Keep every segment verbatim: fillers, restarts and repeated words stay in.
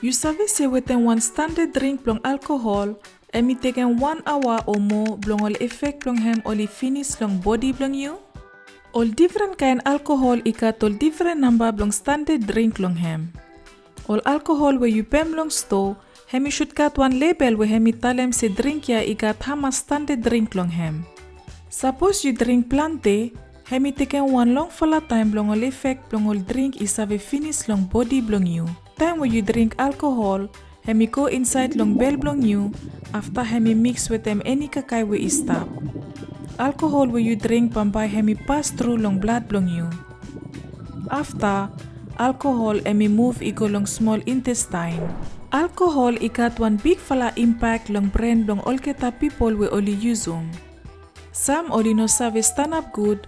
Yu save se wetem wan standad dring blong alkohol, hemi tekem wan aoa o moa blong ol efek blong hem oli finis long bodi blong yu? Ol difren kaen alkohol i gat ol difren namba blong standad dring long hem. Ol alkohol we yu pem long stoa, hemi sud gat wan lebel we hemi talem se dring ya i gat hamas standad dring long hem. Sapos yu dring plante, hemi tekem wan longfala taem blong ol efek blong ol dring i save finis long bodi blong yu. Taem we yu dring alkohol, hemi go insaed long bel blong yu, afta hemi miks wetem eni kakae we i stap. Alkohol we yu dring bambae hemi pas tru long blad blong yu. Afta, alkohol hemi muv i go long smol intestaen. Alkohol i gat wan bigfala impak long bren blong olgeta pipol we oli yusum. Sam oli no save stanap gud,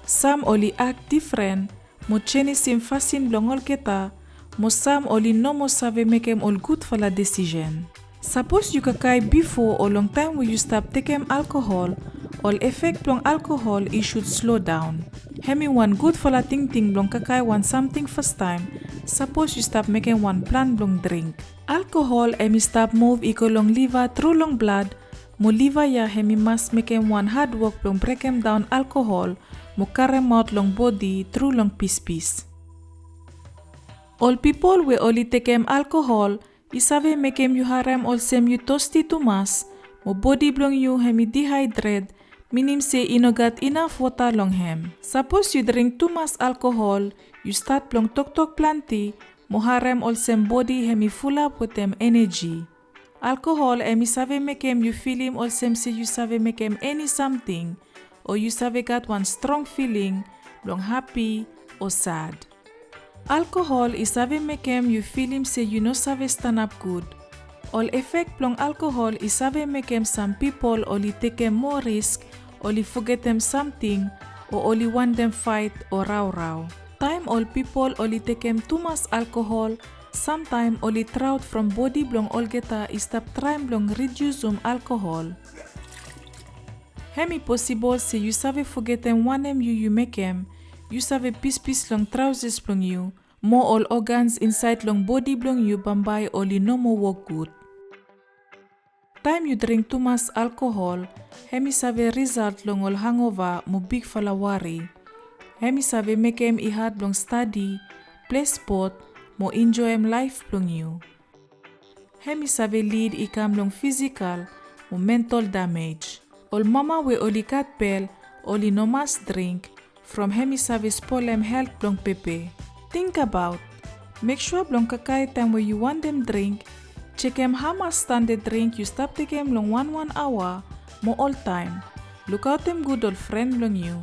sam oli ak difren, mo jenisim fasin blong olgeta, mo sam oli no moa save mekem ol gudfala desisen. Sapos yu kakae bifo o long taem we yu stap tekem alkohol, ol efek blong alkohol i sud slodaon. Hemi wan gudfala tingting blong kakae wan samting fastaem, sapos yu stap mekem wan plan blong dring. Alkohol hemi stap muv i go long liva tru long blad, mo liva ya hemi mas mekem wan hadwok blong brekemdaon alkohol, mo karemaot long bodi tru long pispis. Ol pipol we oli tekem alkohol i save mekem yu harem olsem yu tosti tumas, mo bodi blong yu hemi dihaedret, minim se i no gat inaf wota long hem. Sapos yu dring tumas alkohol, yu stat blong toktok plante, mo harem olsem bodi hemi fulap wetem eneji. Alkohol hemi save mekem yu filim olsem se yu save mekem eni samting, o yu save gat wan strong filing blong hapi o sad. Alkohol i save mekem yu filim se yu no save stanap gud. Ol efek blong alkohol i save mekem sam pipol oli tekem moa risk, oli fogetem samting, o oli wantem faet o raorao. Taem ol pipol oli tekem tumas alkohol, samtaem oli traot from bodi blong olgeta i stap traem blong ridiusum alkohol. Hemi posibol se yu save fogetem wanem yu yu mekem, yu save pispis long traoses blong yu, mo ol ogans insaed long bodi blong yu bambae oli no moa wok gud. Taem yu dring tumas alkohol, hemi save risalt long ol hangova mo bigfala wari. Hemi save mekem i had blong stadi, ple spot, mo enjoem laef blong yu. Hemi save lid i kam long fisikal mo mental damej. Ol mama we oli gat bel, oli no mas dring, from hemi save spolem helt blong pepe. Tingbaot. Mek sua blong kakae taem we yu wantem dring, jekem hamas standad dring yu stap tekem long wanwan aoa, mo oltaem lukaotem gud ol fren blong yu.